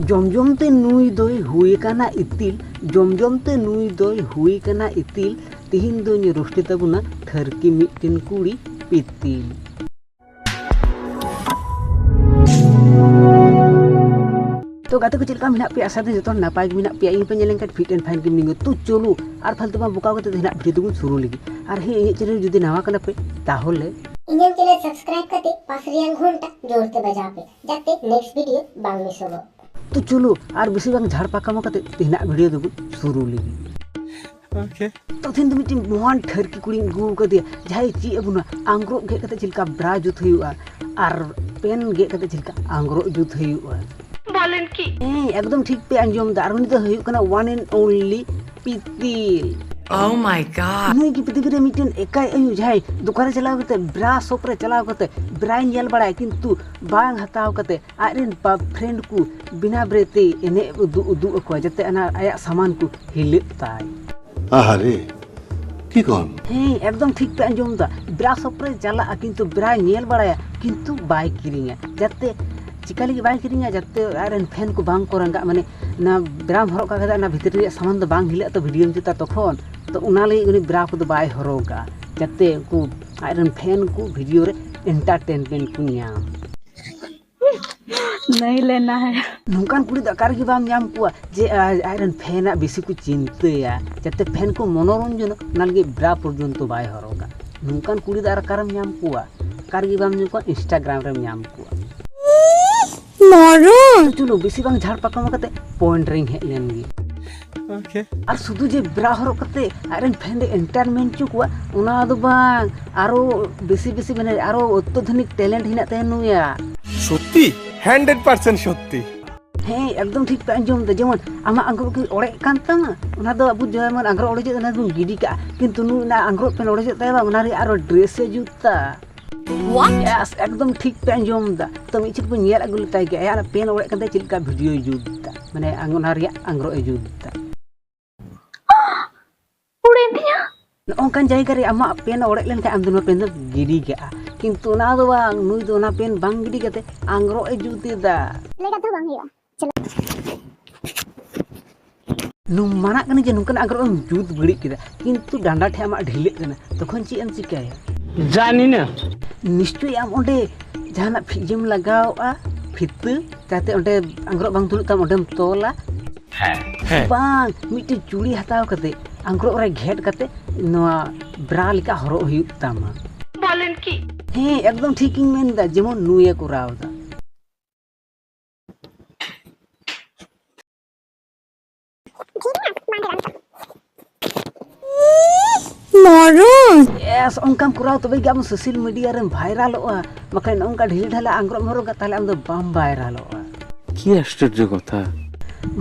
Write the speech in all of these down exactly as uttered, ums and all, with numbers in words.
ᱡᱚᱢ ᱡᱚᱢ ᱛᱮ ᱱᱩᱭ ᱫᱚᱭ ᱦᱩᱭ ᱟᱠᱟᱱᱟ ᱤᱛᱤᱞ, ᱡᱚᱢ ᱡᱚᱢ ᱛᱮ ᱱᱩᱭ ᱫᱚᱭ ᱦᱩᱭ ᱟᱠᱟᱱᱟ ᱤᱛᱤᱞ᱾ ᱛᱤᱦᱤᱧ ᱫᱚᱧ ᱨᱳᱥᱴᱮ ᱛᱟᱵᱚᱱᱟ ᱴᱷᱟᱹᱨᱠᱤ ᱢᱤᱫᱴᱮᱱ ᱠᱩᱲᱤ ᱯᱤᱛᱤᱞ᱾ ᱛᱚ ᱜᱟᱛᱮ ᱠᱚ, ᱪᱮᱫ ᱞᱮᱠᱟ ᱢᱮᱱᱟᱜ ᱯᱮᱭᱟ? ᱟᱥᱟ ᱫᱚ ᱡᱚᱛᱚ ᱦᱚᱲ ᱱᱟᱯᱟᱭ ᱜᱮ ᱢᱮᱱᱟᱜ ᱯᱮᱭᱟ᱾ ᱤᱧ ᱯᱮ ᱧᱮᱞ ᱞᱮᱱᱠᱷᱟᱱ fit and fine ᱜᱮ ᱢᱤᱱᱟᱹᱧᱟ᱾ ᱛᱚ ᱪᱚᱞᱚ, ᱟᱨ ᱯᱷᱟᱞᱛᱩ ᱵᱟᱝ ᱵᱚᱠᱟᱣ ᱠᱟᱛᱮ ᱛᱮᱦᱮᱧᱟᱜ video ᱫᱚᱵᱚᱱ ᱥᱩᱨᱩ ᱞᱮᱜᱮ᱾ ᱟᱨ ᱦᱮᱸ, ᱤᱧᱟᱹᱜ channel ᱡᱩᱫᱤ ᱱᱟᱣᱟ ᱠᱟᱱᱟ ᱯᱮ, ᱛᱟᱦᱚᱞᱮ ᱤᱧᱟᱹᱜ channel subscribe ᱠᱟᱛᱮ ᱯᱟᱥ ᱨᱮᱭᱟᱜ ᱜᱷᱚᱱᱴᱟ ᱡᱳᱨ ᱛᱮ ᱵᱟᱡᱟᱣ ᱯᱮ, ᱡᱟᱛᱮ next video ᱵᱟᱝ ᱢᱤᱥᱚᱜᱚᱜ᱾ ᱛᱚ ᱪᱚᱞᱚ, ᱟᱨ ᱵᱮᱥᱤ ᱵᱟᱝ ᱡᱷᱟᱲ ᱯᱟᱠᱟᱢᱚ ᱠᱟᱛᱮ ᱛᱮᱦᱮᱧᱟᱜ video ᱫᱚᱵᱚᱱ ᱥᱩᱨᱩ ᱞᱮᱜᱮ᱾ ᱛᱚ ᱛᱮᱦᱮᱧ ᱫᱚ ᱢᱤᱫᱴᱮᱱ ᱢᱚᱦᱟᱱ ᱴᱷᱟᱹᱨᱠᱤ ᱠᱩᱲᱤᱧ ᱟᱹᱜᱩ ᱟᱠᱟᱫᱮᱭᱟ, ᱡᱟᱦᱟᱸᱭ ᱪᱮᱫ ᱟᱵᱚᱱᱟ ᱟᱝᱜᱽᱨᱚᱵ ᱜᱮᱫ ᱠᱟᱛᱮ ᱪᱮᱫ ᱞᱮᱠᱟ bra ᱡᱩᱛ ᱦᱩᱭᱩᱜᱼᱟ ᱟᱨ ᱯᱮᱱ ᱜᱮᱫ ᱠᱟᱛᱮ ᱪᱮᱫ ᱞᱮᱠᱟ ᱟᱝᱜᱽᱨᱚᱵ ᱡᱩᱛ ᱦᱩᱭᱩᱜᱼᱟ᱾ ᱵᱚᱞᱮᱱ ᱠᱤ? ᱦᱮᱸ, ᱮᱠᱫᱚᱢ ᱴᱷᱤᱠ ᱯᱮ ᱟᱸᱡᱚᱢ ᱮᱫᱟ᱾ ᱟᱨ ᱩᱱᱤ ᱫᱚ ᱦᱩᱭᱩᱜ ᱠᱟᱱᱟ one and only ᱯᱤᱛᱤᱞ᱾ Oh my God. ᱱᱩᱭ ᱜᱮ ᱯᱨᱤᱛᱷᱤᱵᱤ ᱨᱮ ᱢᱤᱫᱴᱮᱱ ᱮᱠᱟᱭ ᱟᱭᱳ, ᱡᱟᱦᱟᱸᱭ ᱫᱚᱠᱟᱱ ᱨᱮ ᱪᱟᱞᱟᱣ ᱠᱟᱛᱮ, bra shop ᱨᱮ ᱪᱟᱞᱟᱣ ᱠᱟᱛᱮ bra ᱧᱮᱞ ᱵᱟᱲᱟᱭᱟ, ᱠᱤᱱᱛᱩ ᱵᱟᱝ ᱦᱟᱛᱟᱣ ᱠᱟᱛᱮ ᱟᱡᱨᱮᱱ friend ᱠᱚ ᱵᱤᱱᱟ bra ᱛᱮ ᱮᱱᱮᱡ ᱩᱫᱩᱜ ᱩᱫᱩᱜ ᱟᱠᱚᱣᱟ, ᱡᱟᱛᱮ ᱚᱱᱟ ᱟᱭᱟᱜ ᱥᱟᱢᱟᱱ ᱠᱚ ᱦᱤᱞᱟᱹᱜ ᱛᱟᱭ᱾ ᱟᱦᱟᱨᱮ, ᱴᱷᱤᱠ ᱚᱱ᱾ ᱦᱮᱸ, ᱮᱠᱫᱚᱢ ᱴᱷᱤᱠ ᱯᱮ ᱟᱸᱡᱚᱢ ᱮᱫᱟ᱾ Bra shop ᱨᱮ ᱪᱟᱞᱟᱜᱼᱟ, ᱠᱤᱱᱛᱩ bra ᱧᱮᱞ ᱵᱟᱲᱟᱭᱟ, ᱠᱤᱱᱛᱩ ᱵᱟᱭ ᱠᱤᱨᱤᱧᱟ᱾ ᱡᱟᱛᱮ ᱪᱤᱠᱟ ᱞᱟᱹᱜᱤᱫ ᱵᱟᱭ ᱠᱤᱨᱤᱧᱟ? ᱡᱟᱛᱮ ᱟᱡᱨᱮᱱ friend ᱠᱚ ᱵᱟᱝ ᱠᱚ ᱨᱟᱸᱜᱟᱜ, ᱢᱟᱱᱮ ᱚᱱᱟ bra ᱦᱚᱨᱚᱜ ᱠᱟᱜ ᱠᱟᱛᱮ ᱚᱱᱟ ᱵᱷᱤᱛᱨᱤ ᱨᱮᱭᱟᱜ ᱥᱟᱢᱟᱱ ᱫᱚ ᱵᱟᱝ ᱦᱤᱞᱟᱹᱜ ᱛᱚ video ᱡᱩᱛᱟ ᱛᱚᱠᱷᱚᱱ᱾ ᱛᱚ ᱚᱱᱟ ᱞᱟᱹᱜᱤᱫ ᱩᱱᱤ bra ᱠᱚᱫᱚ ᱵᱟᱭ ᱦᱚᱨᱚᱜᱟ, ᱡᱟᱛᱮ ᱩᱱᱠᱩ ᱟᱡᱨᱮᱱ friend ᱠᱚ video ᱨᱮ entertainment ᱠᱚ ᱧᱟᱢ᱾ ᱱᱟᱹᱭ ᱞᱮ ᱱᱟᱦᱟᱭᱟ᱾ ᱱᱚᱝᱠᱟᱱ ᱠᱩᱲᱤ ᱫᱚ ᱚᱠᱟ ᱨᱮᱜᱮ ᱵᱟᱢ ᱧᱟᱢ ᱠᱚᱣᱟ ᱡᱮ ᱟᱡ, ᱟᱡᱨᱮᱱ friend ᱟᱜ ᱵᱮᱥᱤ ᱠᱚ ᱪᱤᱱᱛᱟᱹᱭᱟ, ᱡᱟᱛᱮ friend ᱠᱚ ᱢᱚᱱᱳᱨᱚᱧᱡᱚᱱᱚᱜ, ᱚᱱᱟ ᱞᱟᱹᱜᱤᱫ bra ᱯᱚᱨᱡᱚᱱᱛᱚ ᱵᱟᱭ ᱦᱚᱨᱚᱜᱟ᱾ ᱱᱚᱝᱠᱟᱱ ᱠᱩᱲᱤ ᱫᱚ ᱟᱨ ᱚᱠᱟᱨᱮᱢ ᱧᱟᱢ ᱠᱚᱣᱟ? ᱚᱠᱟ ᱨᱮᱜᱮ ᱵᱟᱢ ᱧᱟᱢ ᱠᱚᱣᱟ, Instagram ᱨᱮᱢ ᱧᱟᱢ ᱠᱚᱣᱟ᱾ ᱢᱚᱨᱚ᱾ ᱪᱚᱞᱚ, ᱵᱮᱥᱤ ᱵᱟᱝ ᱡᱷᱟᱲ ᱯᱟᱠᱟᱢ ᱠᱟᱛᱮ point ᱨᱮᱧ ᱦᱮᱡ ᱞᱮᱱ ᱜᱮ᱾ ᱟᱨ ᱥᱩᱫᱷᱩ ᱡᱮ bra ᱦᱚᱨᱚᱜ ᱠᱟᱛᱮ ᱟᱡᱨᱮᱱ friend ᱮ entertainment ᱦᱚᱪᱚ ᱠᱚᱣᱟ, ᱚᱱᱟ ᱫᱚ ᱵᱟᱝ, ᱟᱨᱚ ᱵᱮᱥᱤ ᱵᱮᱥᱤ, ᱢᱟᱱᱮ ᱟᱨᱚ ᱚᱛᱛᱚᱫᱷᱩᱱᱤᱠ talent ᱦᱮᱱᱟᱜ ᱛᱟᱭᱟ ᱱᱩᱭᱟᱜ᱾ ᱥᱚᱛᱛᱤ? hundred percent ᱥᱚᱛᱛᱤ? ᱦᱮᱸ, ᱮᱠᱫᱚᱢ ᱴᱷᱤᱠ ᱯᱮ ᱟᱸᱡᱚᱢ ᱮᱫᱟ᱾ ᱡᱮᱢᱚᱱ ᱟᱢᱟᱜ ᱟᱝᱨᱚᱵ ᱠᱤ ᱚᱲᱮᱡ ᱠᱟᱱ ᱛᱟᱢᱟ, ᱚᱱᱟ ᱫᱚ ᱟᱵᱚ ᱡᱮᱢᱚᱱ ᱟᱝᱨᱚᱵ ᱚᱲᱮᱡᱚᱜ, ᱚᱱᱟ ᱫᱚᱵᱚᱱ ᱜᱤᱰᱤ ᱠᱟᱜᱼᱟ, ᱠᱤᱱᱛᱩ ᱱᱩᱭ ᱚᱱᱟ ᱟᱝᱨᱚᱵ ᱯᱮᱱ ᱚᱲᱮᱡᱚᱜ ᱛᱟᱭᱟ ᱵᱟᱝ, ᱚᱱᱟ ᱨᱮᱭᱟᱜ ᱟᱨᱚ dress ᱮ ᱡᱩᱛᱟ᱾ What? Yes, ᱮᱠᱫᱚᱢ ᱴᱷᱤᱠ ᱯᱮ ᱟᱸᱡᱚᱢ ᱮᱫᱟ᱾ ᱛᱚ ᱢᱤᱫ ᱪᱷᱚᱴ ᱵᱚᱱ ᱧᱮᱞ ᱟᱹᱜᱩ ᱞᱮᱛᱟᱭ ᱜᱮ, ᱟᱭᱟᱜ ᱚᱱᱟ ᱯᱮᱱ ᱚᱲᱮᱡ ᱠᱟᱱ ᱛᱟᱭᱟ, ᱪᱮᱫ ᱞᱮᱠᱟ video ᱭ ᱡᱩᱛ ᱮᱫᱟ, ᱢᱟᱱᱮ ᱟᱝ-, ᱚᱱᱟ ᱨᱮᱭᱟᱜ ᱟᱝᱨᱚᱵ ᱮ ᱡᱩᱛ ᱮᱫᱟ᱾ ᱩᱲᱮᱱ ᱛᱤᱧᱟ᱾ ᱱᱚᱜᱼᱚ ᱱᱚᱝᱠᱟᱱ ᱡᱟᱭᱜᱟ ᱨᱮ ᱟᱢᱟᱜ ᱯᱮᱱ ᱚᱲᱮᱡ ᱞᱮᱱᱠᱷᱟᱱ ᱟᱢ ᱫᱚ ᱱᱚᱣᱟ ᱯᱮᱱ ᱫᱚ ᱜᱤᱰᱤ ᱠᱟᱜᱼᱟ, ᱠᱤᱱᱛᱩ ᱚᱱᱟ ᱫᱚ ᱵᱟᱝ, ᱱᱩᱭ ᱫᱚ ᱚᱱᱟ ᱯᱮᱱ ᱵᱟᱝ ᱜᱤᱰᱤ ᱠᱟᱛᱮ ᱟᱝᱨᱚᱵ ᱮ ᱡᱩᱛ ᱮᱫᱟ᱾ ᱞᱟᱹᱭ ᱠᱟᱛᱮ ᱦᱚᱸ ᱵᱟᱝ ᱦᱩᱭᱩᱜᱼᱟ᱾ ᱱᱩᱢ ᱢᱟᱱᱟᱜ ᱠᱟᱱᱟ ᱡᱮ ᱱᱚᱝᱠᱟᱱᱟᱜ ᱟᱝᱨᱚᱵ ᱮᱢ ᱡᱩᱛ ᱵᱟᱹᱲᱤᱡ ᱠᱮᱫᱟ, ᱠᱤᱱᱛᱩ ᱰᱟᱸᱰᱟ ᱴᱷᱮᱡ ᱟᱢᱟᱜ ᱰᱷᱤᱞᱟᱹᱜ ᱠᱟᱱᱟ, ᱛᱚᱠᱷᱚᱱ ᱪᱮᱫ ᱮᱢ ᱪᱤᱠᱟᱹᱭᱟ? ᱡᱟᱱᱤ ᱱᱟ᱾ ᱱᱤᱥᱪᱚᱭ ᱟᱢ ᱚᱸᱰᱮ ᱡᱟᱦᱟᱱᱟᱜ ᱯᱷᱤᱡᱮᱢ ᱞᱟᱜᱟᱣᱼᱟ, ᱯᱷᱤᱛᱟᱹ, ᱡᱟᱛᱮ ᱚᱸᱰᱮ ᱟᱝᱨᱚᱵ ᱵᱟᱝ ᱫᱩᱞᱩᱜ ᱛᱟᱢ, ᱚᱸᱰᱮᱢ ᱛᱚᱞᱟ᱾ ᱦᱮᱸ᱾ ᱵᱟᱝ, ᱢᱤᱫᱴᱮᱡ ᱪᱩᱲᱤ ᱦᱟᱛᱟᱣ ᱠᱟᱛᱮ ᱟᱝᱨᱚᱵ ᱨᱮ ᱜᱷᱮᱴ ᱠᱟᱛᱮ ᱱᱚᱣᱟ ᱵᱨᱟ ᱞᱮᱠᱟ ᱦᱚᱨᱚᱜ ᱦᱩᱭᱩᱜ ᱛᱟᱢᱟ᱾ ᱵᱚᱞᱮᱱ ᱠᱤ? ᱦᱮᱸ, ᱮᱠᱫᱚᱢ ᱴᱷᱤᱠ ᱤᱧ ᱢᱮᱱ ᱮᱫᱟ, ᱡᱮᱢᱚᱱ ᱱᱩᱭᱮ ᱠᱚᱨᱟᱣ ᱮᱫᱟ᱾ ᱢᱚᱨᱚ᱾ ᱭᱮᱥ, ᱚᱱᱠᱟᱢ ᱠᱚᱨᱟᱣ ᱛᱚᱵᱮ ᱜᱮ ᱟᱢ ᱥᱳᱥᱟᱞ ᱢᱤᱰᱤᱭᱟ ᱨᱮᱢ ᱵᱷᱟᱭᱨᱟᱞᱚᱜᱼᱟ, ᱵᱟᱠᱷᱟᱱ ᱱᱚᱝᱠᱟ ᱰᱷᱤᱞ ᱰᱷᱟᱞᱟ ᱟᱝᱨᱚᱵ ᱮᱢ ᱦᱚᱨᱚᱜᱟ, ᱛᱟᱦᱞᱮ ᱟᱢ ᱫᱚ ᱵᱟᱢ ᱵᱷᱟᱭᱨᱟᱞᱚᱜᱼᱟ᱾ কি আশ্চর্য কথা।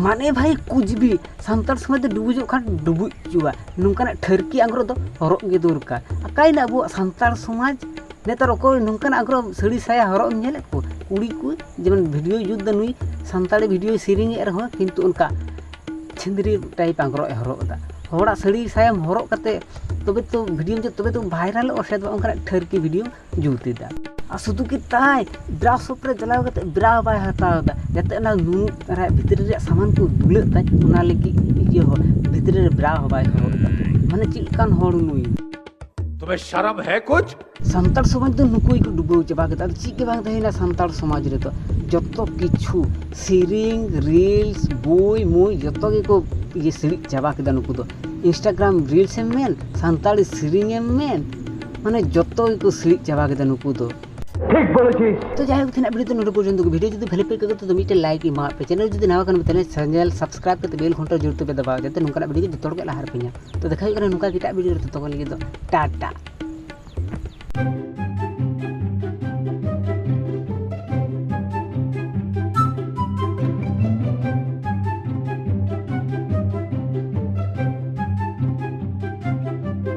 মানে ভাই, কুচবি, ᱥᱟᱱᱛᱟᱲ ᱥᱚᱢᱟᱡᱽ ᱫᱚ ᱰᱩᱵᱩᱡᱚᱜ ᱠᱷᱟᱱ ᱰᱩᱵᱩᱡ ᱦᱚᱪᱚᱣᱟ, ᱱᱚᱝᱠᱟᱱᱟᱜ ᱴᱷᱟᱹᱨᱠᱤ ᱟᱝᱨᱚᱵ ᱫᱚ ᱦᱚᱨᱚᱜ ᱜᱮ ᱫᱚᱨᱠᱟᱨ᱾ ᱚᱠᱟᱭᱮᱱᱟ ᱟᱵᱚᱣᱟᱜ ᱥᱟᱱᱛᱟᱲ ᱥᱚᱢᱟᱡᱽ? ᱱᱮᱛᱟᱨ ᱚᱠᱚᱭ ᱱᱚᱝᱠᱟᱱᱟᱜ ᱟᱝᱨᱚᱵ ᱥᱟᱹᱲᱤ ᱥᱟᱭᱟ ᱦᱚᱨᱚᱜ ᱮᱢ ᱧᱮᱞᱮᱫ ᱠᱚᱣᱟ? ᱠᱩᱲᱤ ᱠᱚ ᱡᱮᱢᱚᱱ ᱵᱷᱤᱰᱤᱭᱳ ᱡᱩᱛ ᱫᱟ ᱱᱩᱭ, ᱥᱟᱱᱛᱟᱲᱤ ᱵᱷᱤᱰᱤᱭᱳᱭ ᱥᱮᱨᱮᱧᱮᱫ ᱨᱮᱦᱚᱸ, ᱠᱤᱱᱛᱩ ᱚᱱᱠᱟ ᱪᱷᱤᱸᱫᱽᱨᱤ ᱴᱟᱭᱤᱯ ᱟᱝᱨᱚᱵ ᱮ ᱦᱚᱨᱚᱜ ᱮᱫᱟ᱾ ᱦᱚᱲᱟᱜ ᱥᱟᱹᱲᱤ ᱥᱟᱭᱟᱢ ᱦᱚᱨᱚᱜ ᱠᱟᱛᱮ ᱛᱚᱵᱮ ᱛᱚ ᱵᱷᱤᱰᱤᱭᱳᱢ ᱡᱩᱛ, ᱛᱚᱵᱮ ᱛᱚ ᱵᱷᱟᱭᱨᱟᱞᱚᱜᱼᱟ ᱥᱮ? ᱚᱱᱠᱟᱱᱟᱜ ᱴᱷᱟᱹᱨᱠᱤ ᱵᱷᱤᱰᱤᱭᱳᱢ ᱡᱩᱛ ᱮᱫᱟ᱾ ᱟᱨ ᱥᱩᱫᱷᱩ ᱜᱮ ᱛᱟᱭ, ᱵᱨᱟ ᱥᱚᱯ ᱨᱮ ᱪᱟᱞᱟᱣ ᱠᱟᱛᱮ ᱵᱨᱟ ᱵᱟᱭ ᱦᱟᱛᱟᱣ ᱮᱫᱟ, ᱡᱟᱛᱮ ᱚᱱᱟ ᱱᱩᱱᱩ ᱟᱨᱟᱜ ᱵᱷᱤᱛᱨᱤ ᱨᱮᱭᱟᱜ ᱥᱟᱢᱟᱱ ᱠᱚ ᱫᱩᱞᱟᱹᱜ ᱛᱟᱭ, ᱚᱱᱟ ᱞᱟᱹᱜᱤᱫ ᱤᱭᱟᱹ ᱦᱚᱸ ᱵᱷᱤᱛᱨᱤ ᱨᱮ ᱵᱨᱟ ᱦᱚᱸ ᱵᱟᱭ ᱦᱚᱨᱚᱜ ᱮᱫᱟ᱾ ᱢᱟᱱᱮ ᱪᱮᱫ ᱞᱮᱠᱟᱱ ᱦᱚᱲ ᱱᱩᱭ? तुम्हें शर्म है कुछ? ᱥᱟᱱᱛᱟᱲ ᱥᱚᱢᱟᱡᱽ ᱫᱚ ᱱᱩᱠᱩ ᱜᱮᱠᱚ ᱰᱩᱵᱟᱹᱣ ᱪᱟᱵᱟ ᱠᱮᱫᱟ᱾ ᱟᱫᱚ ᱪᱮᱫ ᱜᱮ ᱵᱟᱝ ᱛᱟᱦᱮᱸᱭᱮᱱᱟ ᱥᱟᱱᱛᱟᱲ ᱥᱚᱢᱟᱡᱽ ᱨᱮᱫᱚ᱾ ᱡᱚᱛᱚ ᱠᱤᱪᱷᱩ, ᱥᱮᱨᱮᱧ, ᱨᱤᱞᱥ, ᱵᱳᱭ ᱢᱳᱭ, ᱡᱚᱛᱚ ᱜᱮᱠᱚ ᱤᱭᱟᱹ ᱥᱤᱲᱤᱡ ᱪᱟᱵᱟ ᱠᱮᱫᱟ ᱱᱩᱠᱩ ᱫᱚ᱾ ᱤᱱᱥᱴᱟᱜᱨᱟᱢ ᱨᱤᱞᱥ ᱮᱢ ᱢᱮᱱ, ᱥᱟᱱᱛᱟᱲᱤ ᱥᱮᱨᱮᱧ ᱮᱢ ᱢᱮᱱ, ᱢᱟᱱᱮ ᱡᱚᱛᱚ ᱜᱮᱠᱚ ᱥᱤᱲᱤᱡ ᱪᱟᱵᱟ ᱠᱮᱫᱟ ᱱᱩᱠᱩ ᱫᱚ᱾ ᱴᱷᱤᱠ ᱵᱚᱞᱮᱪᱤᱥ᱾ ᱛᱚ ᱡᱟᱭᱦᱳᱠ, ᱛᱮᱦᱮᱧᱟᱜ ᱵᱷᱤᱰᱤᱭᱳ ᱫᱚ ᱱᱚᱰᱮ ᱯᱚᱨᱡᱚᱱᱛᱚ ᱜᱮ᱾ ᱵᱷᱤᱰᱤᱭᱳ ᱡᱩᱫᱤ ᱵᱷᱟᱞᱮ ᱯᱮ ᱟᱹᱭᱠᱟᱹᱣ ᱠᱮᱫᱟ, ᱛᱚ ᱢᱤᱫᱴᱮᱱ ᱞᱟᱭᱤᱠ ᱮᱢᱟᱣᱟᱜ ᱯᱮ᱾ ᱪᱮᱱᱮᱞ ᱡᱩᱫᱤ ᱱᱟᱣᱟ ᱠᱟᱱᱟ ᱯᱮ, ᱛᱟᱦᱞᱮ ᱪᱮᱱᱮᱞ ᱥᱟᱵᱥᱠᱨᱟᱭᱤᱵ ᱠᱟᱛᱮ ᱵᱮᱞ ᱜᱷᱚᱱᱴᱟ ᱡᱳᱨ ᱛᱮᱯᱮ ᱫᱟᱵᱟᱣ, ᱡᱟᱛᱮ ᱱᱚᱝᱠᱟᱱᱟᱜ ᱵᱷᱤᱰᱤᱭᱳ ᱡᱚᱛᱚ ᱦᱚᱲ ᱜᱮ ᱞᱟᱦᱟ ᱨᱮᱯᱮ ᱧᱟᱢ᱾ ᱛᱚ ᱫᱮᱠᱷᱟ ᱦᱩᱭᱩᱜ ᱠᱟᱱᱟ ᱱᱚᱝᱠᱟ ᱜᱮ ᱮᱴᱟᱜ ᱵᱷᱤᱰᱤᱭᱳ ᱨᱮ, ᱛᱚᱛᱚᱠᱷᱚᱱ ᱞᱟᱹᱜᱤᱫ ᱫᱚ ᱴᱟᱴᱟ᱾